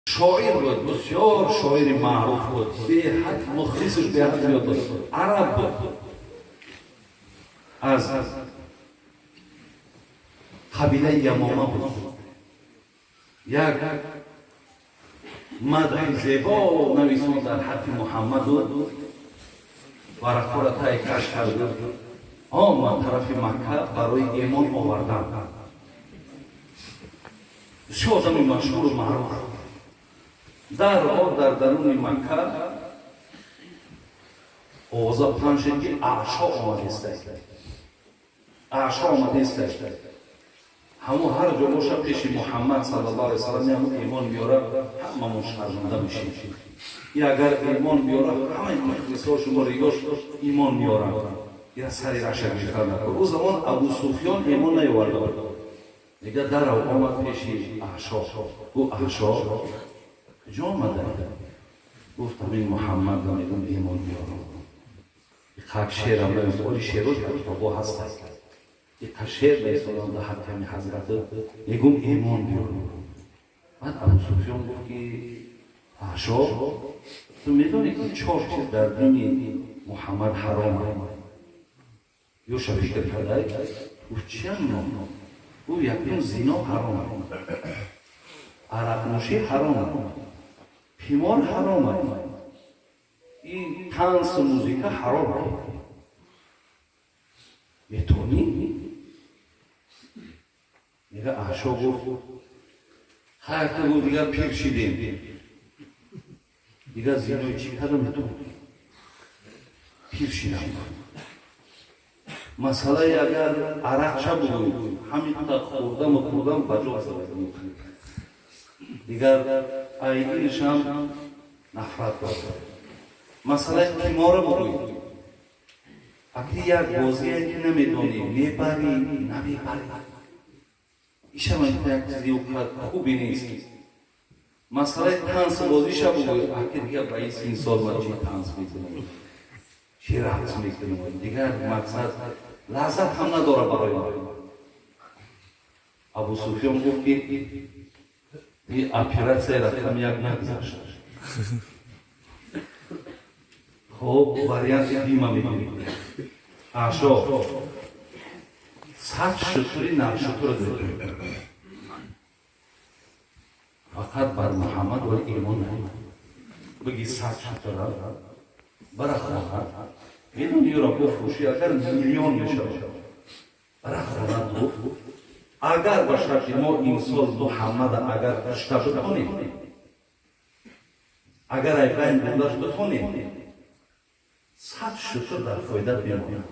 Шоир буд, бисёр шоири маъруф буд, беҳад мухлисаш беҳад зиёд буд. Араб буд, аз қабилаи Ямома буд. Як мадҳи зебо нависон дар ҳаққи Муҳаммаду варақҳоро тай каш карду омад тарафи Макка барои имон овардан. Бисёр одами машҳуру маъруф. Дарҳол дар даруни Макка овоза паҳн шуд, ки Аъшо омадеста, Аъшо омадеста. Ҳамон ҳар ҷо боша, пеши Муҳаммад саллаллоҳу алайҳи васаллам ҳамон имон биёра, ҳамамон шарманда мешем. И агар имон биёра, ҳамаи мухлисо шумо ригош имон меоранд. Ира сари раша гирифта накор. Ӯ замон Абу Суфён имон наёварда буд. Мега, дарав омад пеши Аъшо. Гӯ: «Аъшо, куҷо омада?» Гуфт: «Ҳамин Муҳаммад мегум имон биёрам. Иқак шерам навист, оли шерош дар китобҳо ҳаст. Иқа шер нависонам дар ҳаққи ҳамин ҳазрату, мегум имон биёрам». Баъд Абу Суфён гуфт, ки: «Аъшо, ту медонӣ, ки чор чиз дар дини Муҳаммад ҳаром?» Ёша фикр кардай, гуфт: «Чиам?» Гуфт: «Якум, зино ҳаром, арақнӯшӣ ҳаром, қимор ҳаром, ин тансу музика ҳаром. Метонӣ?» Мега, Аъшо гуфт: «Хайр, ту, — гуфт, — дигар пир шидем, дигар зинои чӣ карда метонӣ? Пир шидам. Масъалаи агар арақча бугӯй, ҳамин хӯрдаму хӯрдам, ба ҷо дигар айдинашам нафрат дорад. Масъалаи қимора бугӯй, аки як бозие, ки намедонӣ мебарӣ, намебарӣ, ишам як чизи хуби нест. Масъалаи танс бозиша бугӯй, аки дигар ба ин син сол ман чӣ танс мекунам, чӣ рақс мекунам? Дигар мақсад лаззат ҳам надорад барои ман». Абу Суфён гуфт, ки ин оператсияи рақами як нагузашт. Хоб, варианти дима мегирем. Аъшо, 100 шутури наршутура дорем, фақат бар Муҳаммад вали имон наёр бигӣ, 100 шутура бара хонад, медони, ёро бифурӯшӣ, агар миллион мешавад, бара хонад. Гуфт: «Агар ба шарти мо имсол Муҳаммада агар кушта битонем, агар ай байн бурдаш битонем, 100 шутур дар фоидат мемонад.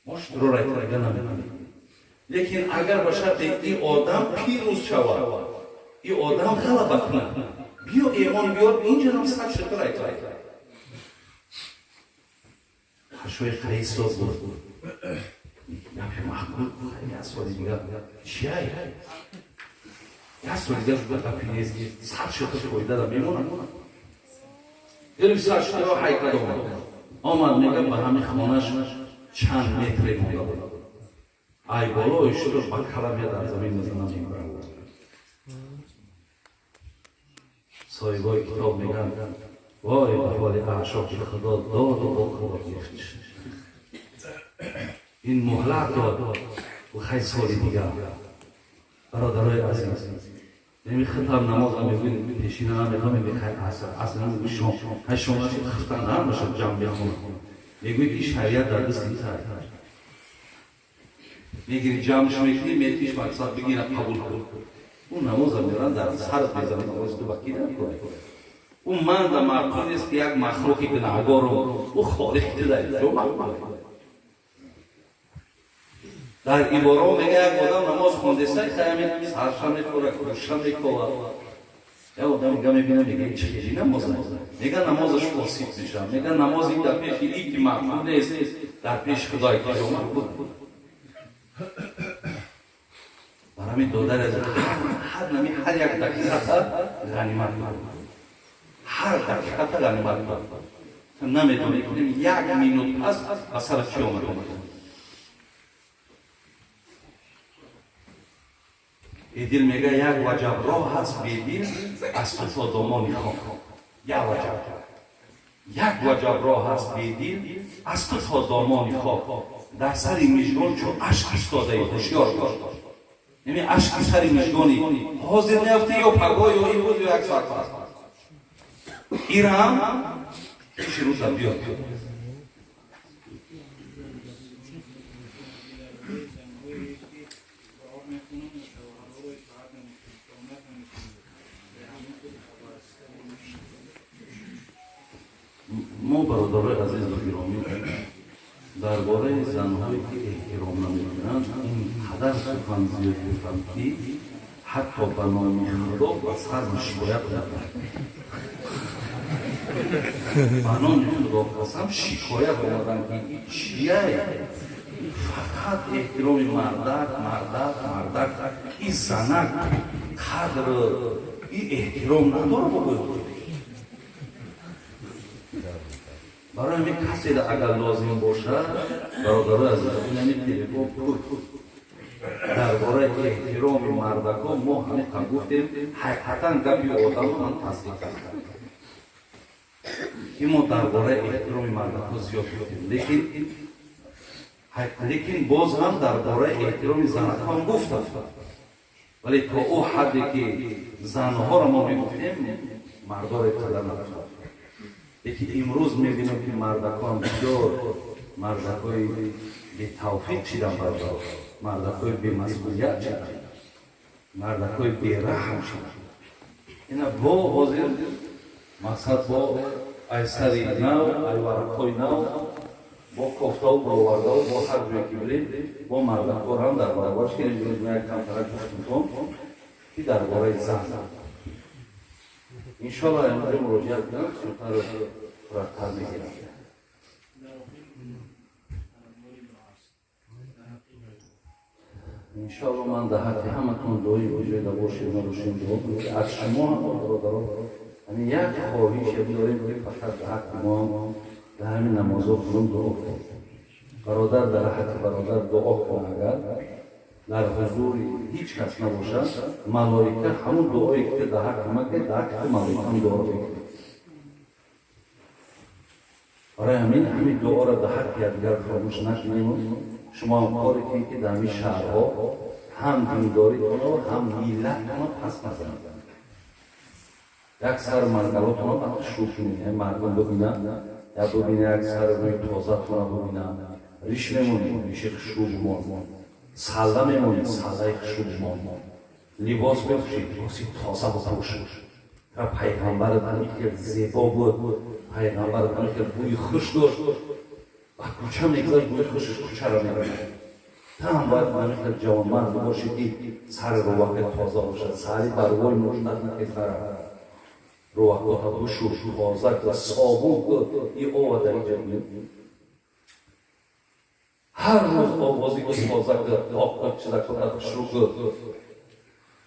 Мо шутурро айтарга намекунем. Лекин агар ба шарти и одам пирӯз шавад, и одам ғалаба кунад, биё эмон биёр, инҷанам 100 шутур айтар». Ҳашои қаисо гуфт: «Гапи маъқул. Як соли дигар чиай? Як соли дигар шуда, гапи нест, 100 шутур фоидада мемонад». Гирифт 100 шутурро, ҳайкал омад. Омад, мега, ба ҳамин хонаш чанд метре монда буд, ай болои шутур ба кала дар замин мезанам, мебарад. Соҳибои китоб мегӯянд: вой ба ҳоли Аъшо, ки Худо доду бо Худо гирифт. Ин муҳлат дод, хай, соли дигар. Бародарои азиз, неми хитам намоза мегӯи, пешина намехоҳам, мегӯи хай, аср, аср намегӯи, шом, хай, шом нашуд, хифтан ҳамаша ҷамъ мехонам. Мегӯи, ки шариат дар дасти тай мегири, ҷамъш мекунӣ, метиш, мақсад бигира, қабул кун. Ӯ намоза меран, дар сарат мезанад, овози ту ба ки дар кор? Ӯ манда маъқул нест, ки як махлуқи гунаҳгору ӯ холиқ дида ҷо маъқул. Дар иборао мега, як одам намоз хондеса, ҳамин сарша мехӯра, кӯша мекова. Як одам мега, мебина, мега: «Чӣ хели намоза?» Мега, намозаш фосид мешавад. Мега, намози дар пеши и ки маъқул нест, дар пеши Худое ки ҷо маъқул. Бар ҳамин, додари азиз, ҳар нами ҳар як дақиқата ғанимат кун, ҳар дақиқата ғанимат кун. Намедонӣ, як минут пас ба сарат чӣ омад. Эдил мега як ваҷаб роҳ ҳаст бедил аз ту то домони хок. Як ваҷаб. Як ваҷаб роҳ ҳаст бедил аз ту то домони хок. Дар сари мижгон чу ашк истодаи ҳушёр бош. Яъне ашки сари мижгони ҳозир меафти ё пагоҳ ё имрӯз ё як соат пас. Ирам пеши рӯза биёд. Мо бародарои азизу гиромӣ дар бораи занҳое ки эҳтиром намекунанд ин қадар сухан зиёд гуфтам ки ҳатто ба номи Худо ба сарм шикоят карданд. Ба номи Худо қасам шикоят омаданд ки ин чияй? Фақат эҳтироми мардак, мардак, мардак, ин занак қадр ин эҳтиром надорад бо. Барои ҳамин касе агар лозим бошад, бародарои азиз, ин телефон пур дар бораи эҳтироми мардакҳо мо ҳамин гуфтем, ҳақиқатан гапи одамо ман тасдиқ кардам ки мо дар бораи эҳтироми мардакҳо зиёд гуфтем, лекин боз ҳам дар бораи эҳтироми занакҳо ҳам гуфтам, вале то ӯ ҳадде ки занҳоро мо мегуфтем, мардоро қадар нагуфтам. Лекин имрӯз мебинам ки мардакҳо бисёр мардакҳои бетавфиқ шидан, бародаро, мардакҳои бемасъулият шидан, мардакҳои бераҳм шидан. Ина бо ҳозир мақсад бо айсари нав, айварақҳои нав, бо кофтаву баровардаву бо ҳар ҷое ки бирем, бо мардакҳо ҳам дар баробарш ки имрӯз мо як камтарак гуфтем ки дар бораи зан. Иншоаллоҳ имрӯз муроҷиат кунам, суханро пурратар мегирам. Иншоаллоҳ ман дар ҳаққи ҳаматон дуои куҷоида бошед, набошем дуо кунем ки аз шумо ҳам бародарон ҳамин як хоҳише дорем ки фақат дар ҳаққи мо ҳам дар ҳамин намозҳо кунем дуо кунем. Бародар дар ҳаққи бародар дуо кунад, агар дар ҳузури ҳеҷ кас набошад, малоика ҳамун дуое ки дар ҳаққи ма кард, дар ҳаққи малоика ҳам дуо мекунад. Барои ҳамин дуоро дар ҳаққи якдигар фаромӯш накунем. Шумо ҳам коре кунед ки дар ҳамин шаҳрҳо ҳам диндоритонро ҳам миллаттонро пас назанед. Як сар мангалотонро баъд шурӯъ кунед, мардум бибинад, я бибинад як сар рӯи тозатонро бибинад. Риш мемонед, риши хушрӯ бимон. Салла мемонед, саллаи хушрӯ бимон. Либос мепӯшед, либоси тоза бипӯш. Ва пайғамбарат ҳамин хел зебо буд, пайғамбарат ҳамин хел бӯи хуш дошт. Ба кӯча мегузашт, бӯи хушаш кӯчаро мебарад. Та ҳам бояд ҳамин хел ҷавонмард бошӣ ки сари рувақи тоза бошад, сари барвои муштақ накезара. Рувақота бушӯ, тоза кун, собун кун, ин ова дар инҷа бин. Ҳар рӯз овози ку тоза кун, пок кун, чиза кун, хушрӯ кун.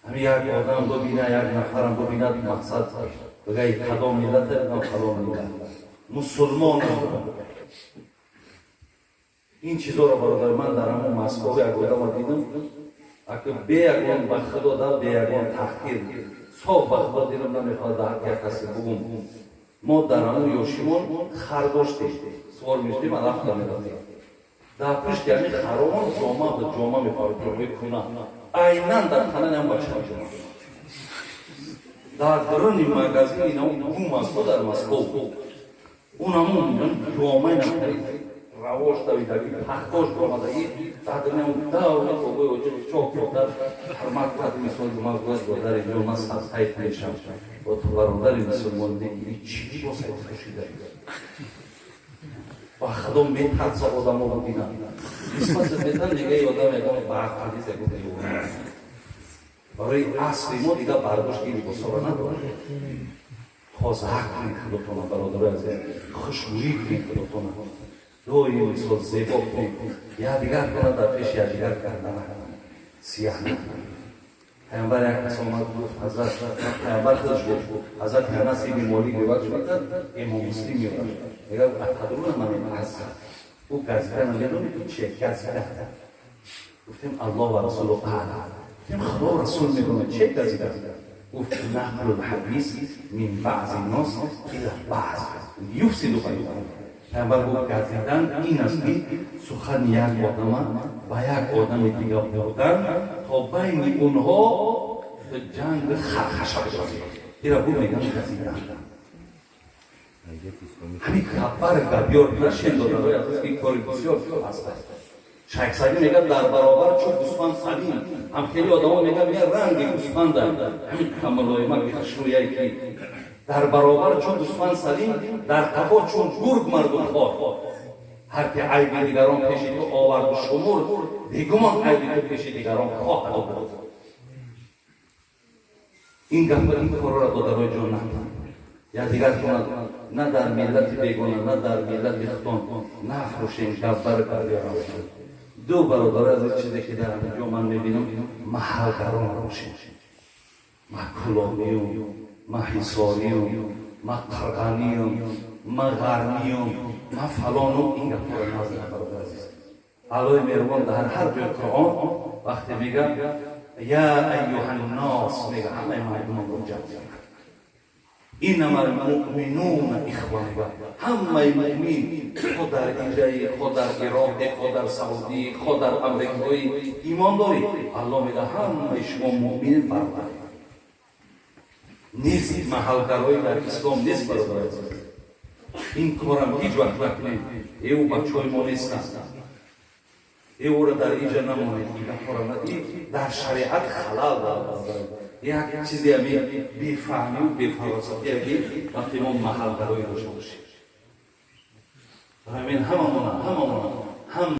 Ҳамин як одам бибина, як нафарам бибинад, мақсад бигӯяд кадом миллате, бигӯям фалон миллат. Мусулмонам. Ин чизоро бародар ман дар ҳамон Москва як одамро дидам, ака бе ягон ба Худо да бе ягон таҳқир, соф ба Худо дилам намехоҳад дар ҳаққи як касе бугум. Мо дар ҳамон ёшимон хар доштем, сувор мешудем, алафта мерафтем. Дар пушти ҳамин харомон ҷома буд, ҷома мепард, ҷомаи куна. Айнан дар танани ҳам бача ҷома. Дар даруни магазини инам гум аст дар Москва. Унамон ҷомаи нафари равош давидаги, пахтош омадаги, дар даруни даври бобои оҷи чок дар ҳурмат кард, мисол ман гӯяд бародари ҷон, ман садқайт мешам. Бо ту бародари мусулмон дигӣ чӣ либосе пӯшида? Ба Худо метарса одамо бибинанд. Нисбати метан мега одам ягон ба ақл низ ягон девона. Барои асри мо дига бардошти либосҳоро надорад. Тоза кунед худотона, бародарои азиз, хушбӯӣ кунед худотона. Доим мисол зебо кунед, якдигар кунад дар пеши якдигар карда накунад, сиёҳ накунад. Пайғамбар як кас омад гуфт, ҳазрат, пайғамбар худаш гуфт, ҳазрат Анас ибни Молик ривоят мекард, имом Муслим меорад. Мегӯяд, атадруна ман азза. Ӯ газида намедонед ки чие газида. Гуфтем Аллоҳ ва Расулу аълам. Худо Расул медонад, че газидан? Гуфт: نقل الحديث من بعض الناس إلى بعض يفسد بينهم. Пайғамбар гуфт: газидан ин аст, ки сухани як одама ба як одами дига бурдан, то байни онҳо ҷанг хархаша бигазид. Ира бу меган газидан. Ҳамин хабар гапёр нашен, додарои азиз, ки кори бисёр аст. Шайх Саъдӣ мегӯяд: дар баробар чун гӯсфанд салим. Ҳам хеле одамо мегӯяд: ме ранги гӯсфанда, ҳамин камалоимак хушрӯяй, ки дар баробар чун гӯсфанд салим, дар қафо чун гург мардумхор. Ҳар ки айби дигарон пеши ту оварду шумурд, бегумон айби ту пеши дигарон хоҳад буд. Ин гапа, ин корро, додарои ҷон, накун. Я дигар кунад, на дар миллати бегона, на дар миллати худон нафрӯшем гапбар гапёрам. Ду бародар аз ин чизе ки дар ҳаминҷо ман мебинам, маҳалгарон бошем. Ма кулобиюм, ма ҳисориюм, ма қирғаниюм, ма ғармиюм, ма фалонум, ин гапҳоро назанед, бародар азиз. Аллоҳи меҳрубон дар ҳар ҷои Қуръон вақте мега: يا أيها الناس, мега, ҳамаи мардумонро ҷамъ кунад. إنما المؤمنون إخوة. Мега, ҳамаи муъмин, хо дар инҷаи, хо дар Ироқе, хо дар Саудӣ, хо дар Амрикоӣ имон дорӣ, Аллоҳ мега: ҳамаи шумо муъмин, бародар. Нест маҳалгароӣ дар ислом, нест, бародар азиз. Ин корам ҳеҷ вақт накунем. Эу бачаҳои мо нестанд, э ӯро дар инҷа намонед, ин гапҳоро дар шариат халал дорад. Як чизе ами бефаҳмию бефаросатие, ки вақте мо маҳалгароӣ дошта бошем. Барои ҳамин ҳамамона ҳам.